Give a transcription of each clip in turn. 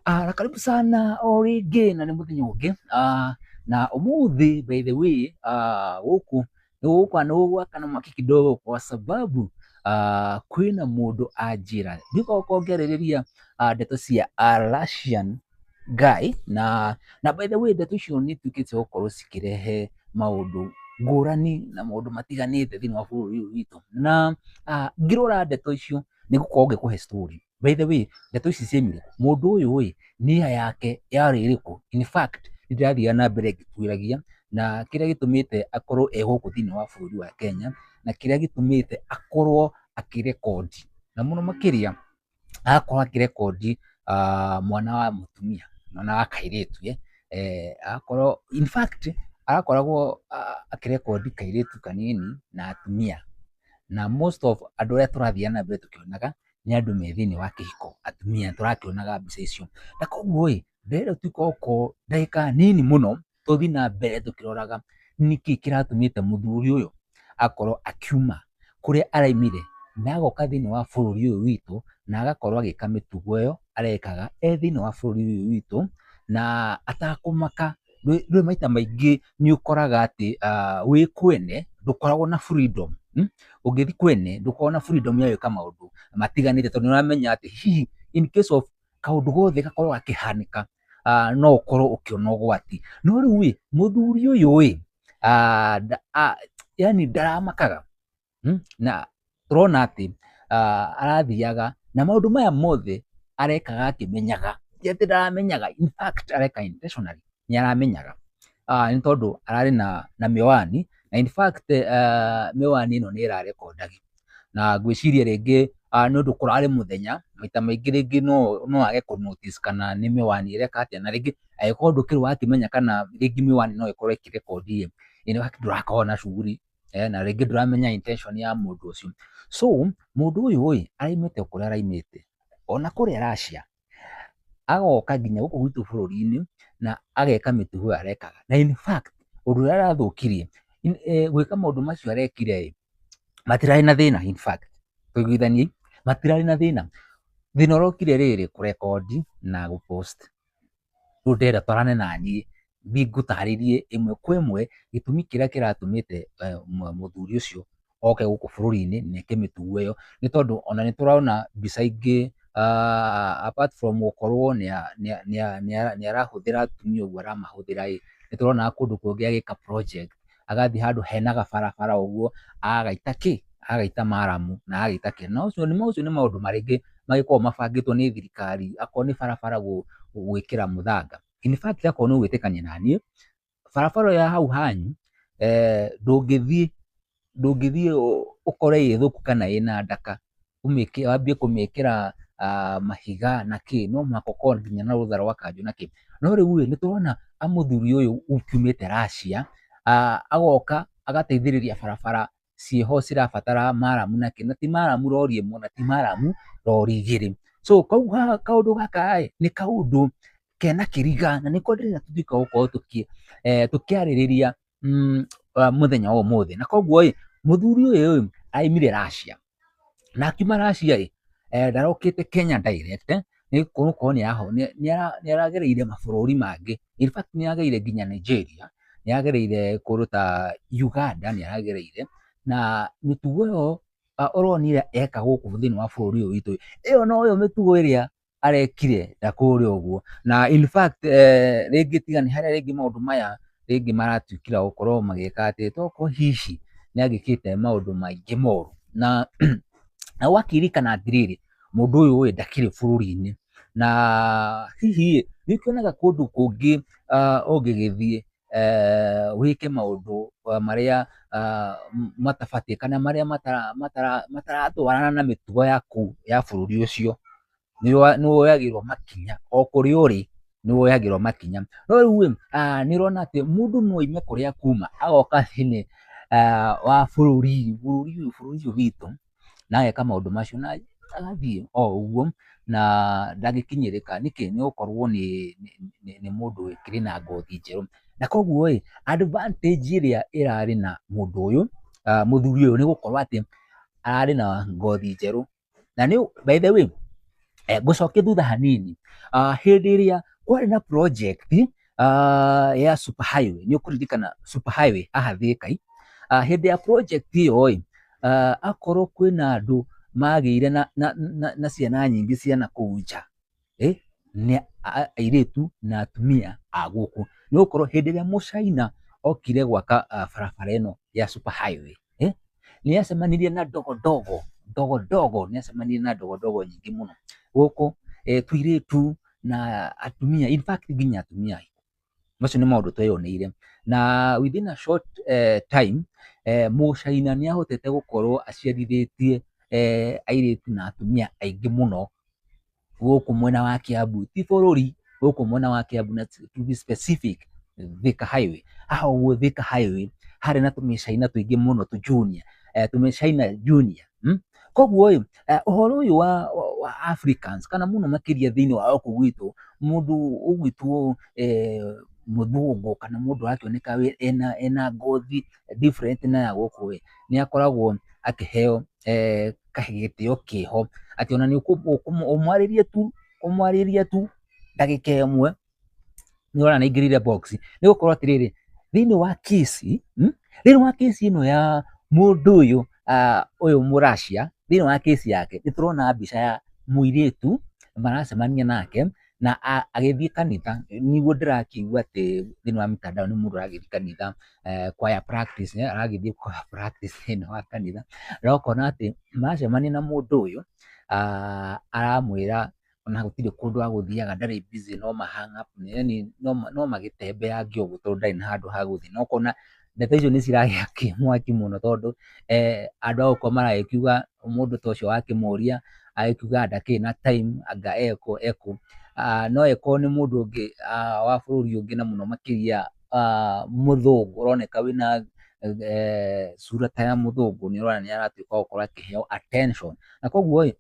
Na karibu sana o rĩngĩ na nĩ mũthenya ũngĩ, na ũmũthĩ by the way, gũkũ nĩ gũgwakana mwaki kidogo kwa sababu kwĩna mũndũ anjĩra ndigoka ngĩarĩrĩria ndeto cia Russian guy, na by the way ndeto icio nĩ ituĩkĩte cia gũkorwo cikĩrehe maũndũ ngũrani na maũndũ matiganĩte thĩinĩ wa bũrũri ũyũ witũ. Na ngĩrora ndeto icio nĩ ngũkorwo ngĩkũhe story. By the way, ndeto ici ciaumire kũ? Mũndũ ũyũ ĩ, nia yake yarĩ ĩrĩkũ? In fact, nĩ ndĩrathiaga na mbere ngĩtuĩragia na kĩrĩa gĩtũmĩte akorwo e gũkũ thĩinĩ wa bũrũri wa Kenya, na kĩrĩa gĩtũmĩte akorwo akĩrekondi, na mũno makĩria agakorwo akĩrekondi mwana wa mũtumia, mwana wa kairĩtu, agakorwo in fact arakoragwo akĩrekondi kairĩtu kanini na atumia, na most of andũ arĩa tũrathiaga na mbere tũkĩonaga nĩ andũ me thĩinĩ wa kĩhiko, atumia tũrakĩonaga mbica icio. Na koguo ĩ, ndĩrenda tuĩke okorwo ndagĩka nini mũno tũthiĩ na mbere tũkĩroraga nĩkĩ kĩratũmĩte mũthuri ũyũ akorwo akiuma kũrĩa araumire na agoka thĩinĩ wa bũrũri ũyũ witũ na agakorwo agĩka mĩtugo ĩyo arekaga e thĩinĩ wa bũrũri ũyũ witũ na atakũmaka. Rĩu maita maingĩ nĩ ũkoraga atĩ wĩ kwene ndũkoragwo na freedom. Ũngĩthiĩ kwene ndũkoragwo na freedom ya gwĩka maũndũ matiganĩte tondũ nĩ ũramenya atĩ hihi in case of kaũndũ gothe gakorwo gakĩhanĩka, no ũkorwo ũkĩona ũgwati. No rĩu ĩ, mũthuri ũyũ ĩ, yani ndaramakaga, na tũrona atĩ arathiaga na maũndũ maya mothe arekaga akĩmenyaga, ti atĩ ndaramenyaga, in fact areka intentionally, nĩ aramenyaga, nĩ tondũ ararĩ na mĩwani, na in fact mĩwani ĩno nĩ ĩrarekondagi, na ngwĩciria rĩngĩ nĩ ũndũ kũrarĩ mũthenya, maita maingĩ rĩngĩ no age kũ notice kana nĩ mĩwani ĩreka atĩa, na rĩngĩ angĩkorwo ndũkĩrĩ wakĩmenya kana rĩngĩ mĩwani no ĩkorwo ĩkĩrekondi ĩ, in fact ndũrakorwo na shughuli, na rĩngĩ ndũramenya intention ya mũndũ ũcio. So mũndũ ũyũ ĩ, araumĩte o kũrĩa araumĩte, ona kũrĩa Russia, agoka nginya gũkũ gwitũ bũrũri-inĩ na ageka mĩtugo ĩyo arekaga. Na in fact ũndũ ũrĩa arathũkirie gwĩka maũndũ macio arekire ĩ, matirarĩ na thĩna, in fact tũiguithanie, matirarĩ na thĩna. Thĩna ũrokire rĩrĩ, kũrekondi na gũpost. Rĩu ndĩrenda twarane naniĩ thiĩ ngũtarĩrie ĩmwe kwa ĩmwe gĩtũmi kĩrĩa kĩratũmĩte mũthuri ũcio oke gũkũ bũrũri-inĩ na eke mĩtugo ĩyo, nĩ tondũ ona nĩ tũrona mbica ingĩ, apart from gũkorwo nĩ arahũthĩra atumia ũguo aramahũthĩra ĩ, nĩ tũronaga kũndũ kũngĩ agĩka project, agathiĩ handũ hena gabarabara ũguo agaita kĩ, agaita maramu na agaita kĩ. Na ũcio nĩ maũndũ marĩngĩ magĩkoragwo mabangĩtwo nĩ thirikari, akorwo nĩ barabara gwĩkĩra mũthanga. In fact akorwo nĩ ũgwĩtĩkania naniĩ, barabara ĩyo ya hau hanyu, ndũngĩthiĩ ũkore ĩ thũku kana ĩna ndaka, wambie kũmĩkĩra mahiga na kĩ, no mũhaka ũkorwo nginya na rũtha rwa kanjũ na kĩ. No rĩu ĩ, nĩ tũrona mũthuri ũyũ ũkiumĩte Russia, agoka agateithĩrĩria barabara ciĩho cirabatara maramu na kĩ, na ti maramu rori ĩmwe na ti maramu rori igĩrĩ. So koguo haha kaũndũ gaka ĩ, nĩ kaũndũ kena kĩriga na nĩko ndĩrenda tũtuĩke gũkorwo tũkĩarĩrĩria mũthenya wa ũmũthĩ. Na koguo ĩ, mũthuri ũyũ ĩ, aumire Russia, na akiuma Russia ĩ, ndarokĩte Kenya direct, nĩ gũkorwo nĩ aragereire mabũrũri mangĩ. In fact nĩ aragereire nginya Nigeria, nĩ aragereire kũndũ ta Uganda nĩ aragereire, na mĩtugo ĩyo ũronire eka gũkũ thĩinĩ wa bũrũri ũyũ witũ, ĩyo noyo mĩtugo ĩrĩa arekire na kũrĩa ũguo. Na in fact rĩngĩ tiga nĩ harĩa rĩngĩ maũndũ maya rĩngĩ maratuĩkire gũkorwo magĩka atĩ, tokorwo hihi nĩ angĩkĩte maũndũ maingĩ moru. Na ũgakĩririkana atĩrĩrĩ, mũndũ ũyũ ĩ ndakĩrĩ bũrũri-inĩ, na hihi nĩ ũkĩonaga kũndũ kũngĩ ũngĩgĩthiĩ wĩke maũndũ marĩa matabatiĩ kana marĩa mataratwarana na mĩtugo yaku ya bũrũri ũcio, nĩ woyagĩrwo makinya o kũrĩa ũrĩ nĩ woyagĩrwo makinya. No rĩu ĩ, nĩ ũrona atĩ mũndũ no aime kũrĩa kuma agoka thĩinĩ wa bũrũri ũyũ witũ na ageka maũndũ macio na agathiĩ o ũguo na ndangĩkinyĩrĩka. Nĩkĩ? Nĩ gũkorwo nĩ mũndũ ũkĩrĩ na ngothi njerũ. Na koguo ĩ, advantage ĩrĩa ĩrarĩ na mũndũ ũyũ, mũthuri ũyũ, nĩ gũkorwo atĩ ararĩ na ngothi njerũ. Na nĩ, by the way, Ngũcokia thutha hanini, hĩndĩ ĩrĩa kwarĩ na project ya super highway, nĩ ũkũririkana super highway haha Thika, hĩndĩ ya project ĩyo ĩ, akorwo kwĩna andũ magĩire na ciana nyingĩ cia nakũu nja, nĩ airĩtu na atumia a gũkũ. Nĩ gũkorwo hĩndĩ ĩrĩa mũcaina okire gwaka barabara ĩno ya super highway, nĩ acemanirie na ndogondogo, ndogondogo, nĩ acemanirie na ndogondogo nyingĩ mũno gũkũ, tũirĩtu na atumia, in fact nginya atumia. Macio nĩ maũndũ tweyoneire. Na within a short time, mũcaina nĩ ahotete gũkorwo aciarithĩtie airĩtu na atumia aingĩ mũno gũkũ mwena wa Kiambu, ti bũrũri, gũkũ mwena wa Kiambu, na to be specific, Thika Highway. Haha ũguo Thika Highway harĩ na tũmĩcaina tũingĩ mũno tũ junior, tũmĩcaina junior. Koguo ĩ, ũhoro ũyũ wa Africans kana mũno makĩria thĩinĩ wa gũkũ gwitũ, mũndũ ũgwĩtwo mũthũngũ kana mũndũ ũrakĩoneka ena ngothi different na ya gũkũ ĩ, nĩ akoragwo akĩheo gĩtĩo kĩho, atĩ ona nĩ ũmwarĩrie tu, ũmwarĩrie tu ndagĩka ĩmwe nĩ ũrona nĩ aingĩrire box. Nĩ gũkorwo atĩrĩrĩ, thĩinĩ wa kesi, thĩinĩ wa kesi ĩno ya mũndũ ũyũ, ũyũ mũracia, thĩinĩ wa kesi yake nĩ tũrona mbica ya mũirĩtu maracemania nake na agĩthiĩ kanitha. Nĩguo ndĩrakĩigua atĩ thĩinĩ wa mitandao nĩ mũndũ ũragĩthiĩ kanitha, choir practice, aragĩthiĩ choir practice thĩinĩ wa kanitha, na ũkona atĩ maracemania na mũndũ ũyũ, aramwĩra ona gũtirĩ kũndũ agũthiaga, ndarĩ busy, no ma hang up, yani no magĩtembeange ũguo tondũ ndarĩ na handũ ha gũthiĩ. Na ũkona ndeto icio nĩ ciragĩakia mwaki mũno tondũ andũ a gũkũ maragĩkiuga mũndũ ta ũcio wakĩmũria agĩkiuga ndakĩrĩ na time, anga ekũ ekũ. No ĩkorwo nĩ mũndũ ũngĩ wa bũrũri ũngĩ na mũno makĩria mũthũngũ ũroneka wĩna sura ta ya mũthũngũ, nĩ ũrona nĩ aratuĩka wa gũkorwo akĩheo attention. Na koguo ĩ,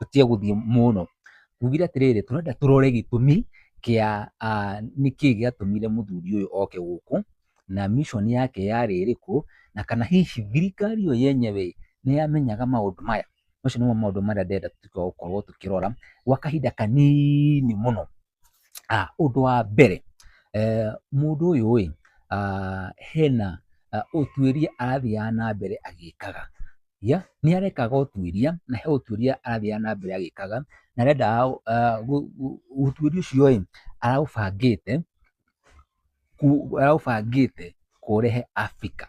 tũtige gũthiĩ mũno, tugire atĩrĩrĩ, tũrenda tũrore gĩtũmi kĩa nĩkĩĩ gĩatũmire mũthuri ũyũ oke gũkũ, na mission yake yarĩ ĩrĩkũ, na kana hihi thirikari ĩyo yenyewe nĩ yamenyaga maũndũ maya. Macio nĩmo maũndũ marĩa ndĩrenda tũtuĩke wa gũkorwo tũkĩrora gwa kahinda kanini mũno. Ũndũ wa mbere, mũndũ ũyũ ĩ, hena ũtuĩria arathiaga na mbere agĩkaga. Nĩ arekaga ũtuĩria, na he ũtuĩria arathiaga na mbere agĩkaga, na arendaga ũtuĩria ũcio ĩ, araũbangĩte kũũrehe Africa.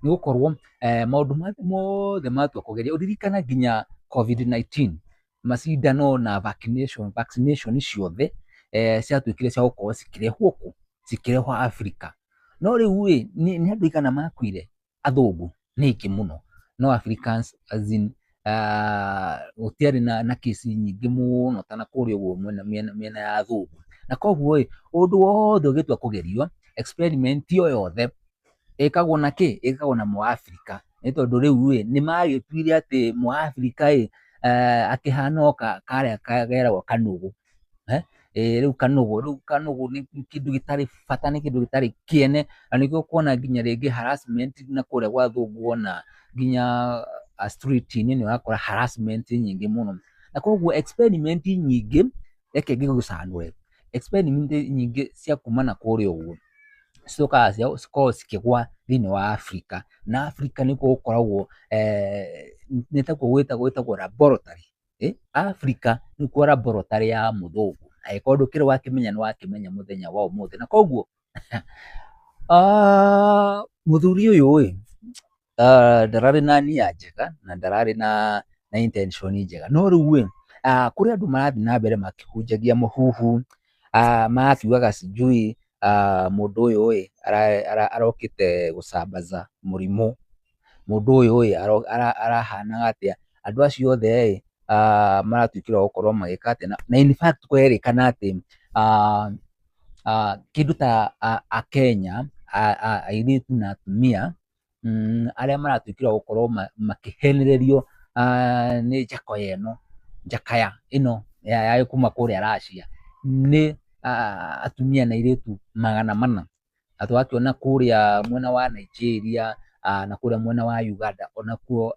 Nĩ gũkorwo maũndũ mothe matua kũgeria, ũririkane nginya COVID-19, macindano na vaccination ciothe ciatuĩkire cia gũkorwo cikĩrehwo kũ? Cikĩrehwo Africa. No rĩu ĩ, nĩ andũ aigana makuire? Athũngũ nĩ aingĩ mũno, no Africans as in gũtiarĩ na kesi nyingĩ mũno ta nakũrĩa ũguo mĩena ya athũngũ. Na koguo ĩ, ũndũ wothe ũgĩtua kũgerio, experiment o yothe ĩkagwo na kĩ? Ĩkagwo na mũAfrika. Nĩ tondũ rĩu ĩ, nĩ magĩtuire atĩ mũAfrika ĩ, akĩhana o karĩa keragwo kanũgũ. Rĩu kanũgũ, rĩu kanũgũ nĩ kĩndũ gĩtarĩ bata, nĩ kĩndũ gĩtarĩ kĩene, na nĩkĩo ũkuona nginya rĩngĩ harassment na kũrĩa gwa athũngũ ona nginya street-inĩ nĩ ũrakora harassment nyingĩ mũno. Na koguo experiment nyingĩ, reke ngĩgũcanũre, experiment nyingĩ cia kuma na kũrĩa ũguo cicokaga cikoragwo cikĩgwa thĩinĩ wa Africa. Na Africa nĩkuo gũkoragwo, nĩ takuo gwĩtagwo laboratory. Africa nĩkuo laboratory ya mũthũngũ. Angĩkorwo ndũkĩrĩ wakĩmenya nĩ wakĩmenya mũthenya wa ũmũthĩ. Na koguo mũthuri ũyũ ĩ, ndararĩ na nia njega na ndararĩ na intention njega. No rĩu ĩ, kũrĩ andũ marathiĩ na mbere makĩhunjagia mũhuhu, magakiugaga sijui mũndũ ũyũ ĩ, arokĩte gũcambaza mũrimũ, mũndũ ũyũ ĩ, arahanaga atĩa. Andũ acio othe ĩ, maratuĩkire a gũkorwo magĩka atĩa. Na in fact kũrerĩkana atĩ kĩndũ ta Akenya, airĩtu na atumia arĩa maratuĩkire a gũkorwo makĩhenererio nĩ njakoya ĩno, njakaya ĩno ya kuma kũrĩa Russia, nĩ atumia na airĩtu 400. Na tũgakĩona kũrĩa mwena wa Nigeria na kũrĩa mwena wa Uganda onakuo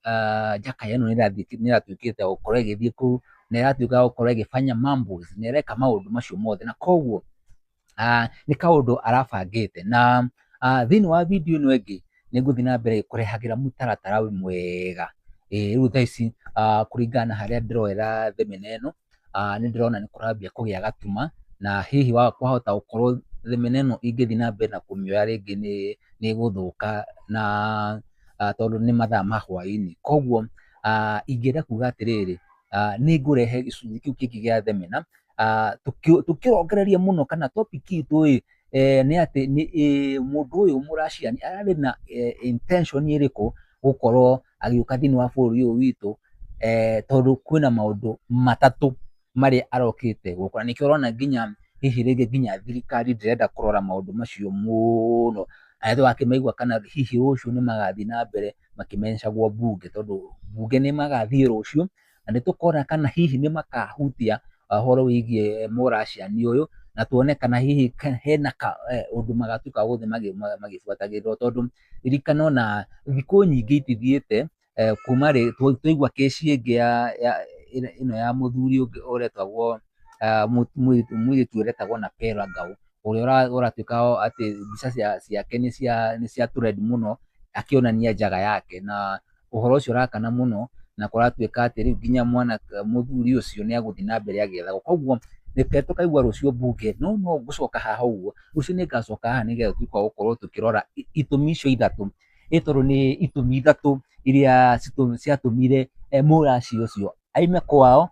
njakaya ĩno nĩ ĩratuĩkĩte ya gũkorwo ĩgĩthiĩ kũu. Na ĩratuĩka ya gũkorwo ĩgĩbanya mambos, nĩ ĩreka maũndũ macio mothe, na koguo nĩ kaũndũ arabangĩte. Na thĩinĩ wa video ĩno ĩngĩ nĩ ngũthiĩ na mbere kũrehagĩra mũtaratara mwega. Rĩu thaa ici kũringana na harĩa ndĩroera thenema ĩno, nĩ ndĩrona nĩ kũrambia kũgĩa gatuma, na hihi kwahota gũkorwo thenema ĩno ingĩthiĩ na mbere na kũmĩoya rĩngĩ nĩ ĩgũthũka, na tondũ nĩ mathaa ma hwaĩ-inĩ. Koguo ingĩenda kuga atĩrĩrĩ, nĩ ngũrehe gĩcunjĩ kĩu kĩngĩ gĩa thenema, tũkĩrongereria mũno kana topic itũ ĩ nĩ atĩ mũndũ ũyũ Mũraciani ararĩ na intention ĩrĩkũ gũkorwo agĩũka thĩinĩ wa bũrũri ũyũ witũ, tondũ kwĩna maũndũ matatũ marĩa arokĩte gũkũ. Na nĩkĩo ũrona nginya hihi rĩngĩ nginya thirikari ndĩrenda kũrora maũndũ macio mũno, na nĩtũgakĩmaigua kana hihi rũciũ nĩ magathiĩ na mbere makĩmencagwo mbunge, tondũ mbunge nĩ magathiĩ rũciũ, na nĩ tũkona kana hihi nĩ makahutia ũhoro wĩgiĩ Mũraciani ũyũ, na tuone kana hihi hena ũndũ magatuĩka gũthiĩ magĩbuatagĩrĩrwo, tondũ ririkana ona thikũ nyingĩ itithiĩte kuma rĩ twaigua kĩci ĩngĩ ya ĩno ya mũthuri ũngĩ ũretagwo mũirĩtu ũretagwo Napela Ngau, ũrĩa ũratuĩka atĩ mbica ciake nĩ cia trend mũno akĩonania njaga yake, na ũhoro ũcio ũrakana mũno, na kũratuĩka atĩ rĩu nginya mwanake mũthuri ũcio nĩ egũthiĩ na mbere agĩethagwo. Koguo reke tũkaigua rũciũ mbunge, no no ngũcoka haha ũguo, rũciũ nĩ ngacoka haha nĩgetha tũtuĩke wa gũkorwo tũkĩrora itũmi icio ithatũ, ĩ tondũ nĩ itũmi ithatũ iria ciatũmire Mũracia ũcio aime kwao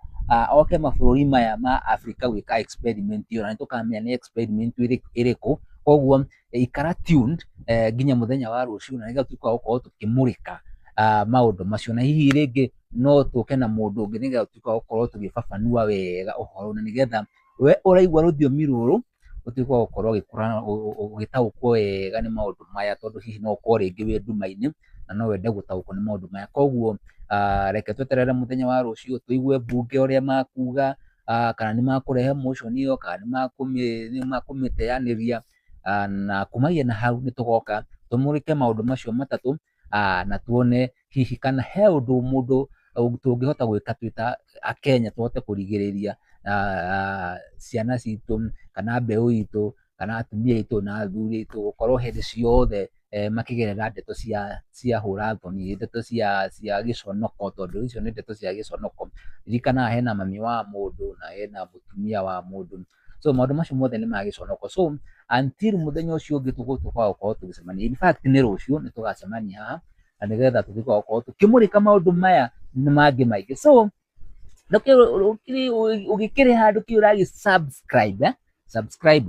oke mabũrũri maya ma Afrika gwĩka experiment ĩyo, na nĩ tũkamenya nĩ experiment ĩrĩkũ. Koguo ikara tuned nginya mũthenya wa rũciũ, na nĩgetha tũtuĩke wa gũkorwo tũkĩmũrĩka maũndũ macio, na hihi rĩngĩ no tũke na mũndũ ũngĩ nĩgetha tũtuĩke wa gũkorwo tũgĩbabanua wega ũhoro, na nĩgetha we ũraigua rũthiomi rũrũ ũtuĩke wa gũkorwo ũgĩtaũkwo wega nĩ maũndũ maya, tondũ hihi no ũkorwo rĩngĩ wĩ nduma-inĩ na no wende gũtaũkwo nĩ maũndũ maya. Koguo reke tweterere mũthenya wa rũciũ tũigue mbunge ũrĩa makuga, kana nĩ makũrehe motion ĩyo, kana nĩ makũmĩteanĩria, na kumagia na hau nĩ tũgoka tũmũrĩke maũndũ macio matatũ, na tuone hihi kana he ũndũ mũndũ tũngĩhota gwĩka twĩ ta Akenya tũhote kũrigĩrĩria ciana citũ kana mbeũ itũ kana atumia aitũ na athuri aitũ gũkorwo hĩndĩ ciothe makĩgerera ndeto cia hũra thoni, ndeto cia gĩconoko, tondũ icio nĩ ndeto cia gĩconoko. Ririkanaga hena mami wa mũndũ na hena mũtumia wa mũndũ, so maũndũ macio mothe nĩ ma gĩconoko. So until mũthenya ũcio ũngĩ tũgũtuĩka wa gũkorwo tũgĩcemania, in fact nĩ rũciũ nĩ tũgacemania haha, na nĩgetha tũtuĩke wa gũkorwo tũkĩmũrĩka maũndũ maya na mangĩ maingĩ. So ũgĩkĩrĩ handũ kĩ ũragĩ subscribe, subscribe,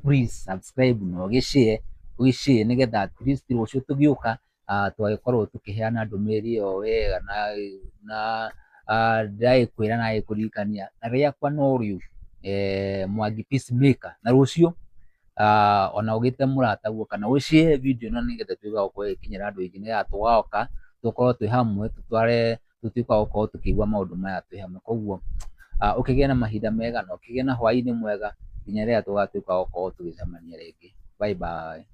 please subscribe na ũgĩ-share, ũgĩ-share nĩgetha at least rũciũ tũgĩũka tũgagĩkorwo tũkĩheana ndũmĩrĩri ĩyo wega, na ndĩragĩkwĩra na ngagĩkũririkania rĩakwa no rĩu Mwangi Peacemaker, na rũciũ ona ũgĩte mũrataguo kana ũ-share video ĩno nĩgetha ĩtuĩke ya gũkorwo ĩgĩkinyĩra andũ aingĩ, nĩgetha tũgoka tũkorwo twĩ hamwe tũtware tũtuĩke wa gũkorwo tũkĩigua maũndũ maya twĩ hamwe. Koguo ũkĩgĩe na mahinda mega na ũkĩgĩe na hwaĩ-inĩ mwega nginya rĩrĩa tũgatuĩka wa gũkorwo tũgĩcemania rĩngĩ. Bye bye.